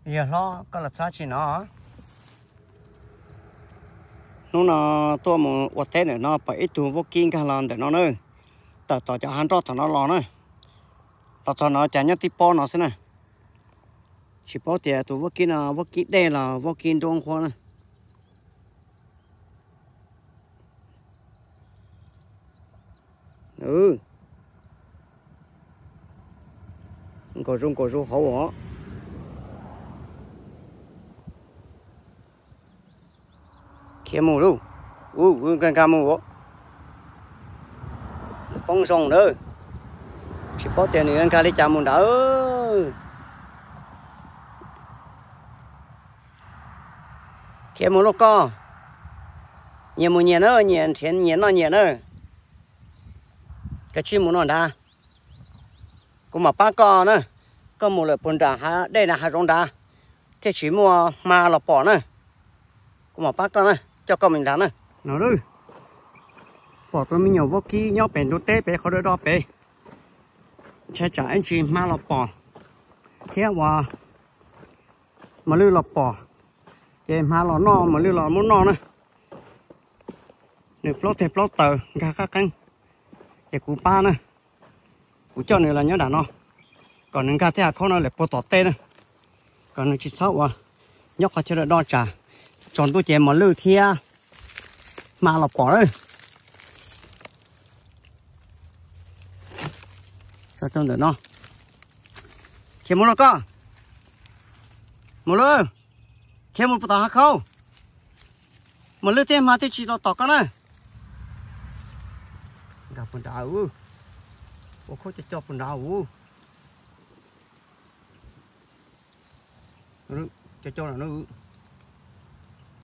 Yawg hlob, koj los txhob tsis no. Hnub no tuaj mus ua teb ntawm no pom ib tug vaub kib nkag los ntawm no na. Tawm tom cov hav nroj tom no los na. Los txog no cas nyob tib pob no xwb na. Tsis paub tias tus vaub kib no vaub kib dej los vaub kib nruab nqhuab na. Nkaum zuj nkaum zuj hauv os. Khiav mus lauj. Ub, nkag nkag mus. Poob zoo lawm. Tsis paub tias nws nkag li cas mus nrad. Khiav mus lauj koj. Nyias mus nyias na, nyias nrhiav nyias noj nyias na. Kav tsij mus no nrad. Kuv mam pab koj na. Koj mus lawm puag nram hav dej na, hav zoov nrad, thiaj tsis muaj hma los pom na. Kuv mam pab koj na, coj koj mus nrad na. No, pom tus me nyuam vaub kib nyob pem ntug teb pem qhov do do pem. Ntshai tsam ib ntsis hma los pom thiab uas mos lwj los pom, ces hma los noj mos lwj los muab noj na. Nws plaub teg plaub taw nkag qab qeeb, ces kuv pab na. Kuv coj nws los nyob nram no, kom nws nkag thiab hav khaub no lawm puag tom tej na, kom nws tsis txhob ua nyob qhov chaw do do tsam tsaus ntuj ces mos lwj thiab hma los pom na. Tso rau ntawm no. Khiav mus lauj koj. Mus lauj. Khiav mus puag tom hav khaub. Mos lwj thiab hma thiaj tsis tau tom koj na. Nkag puag nrad, ua khaub coj coj puag nrad. Coj coj no.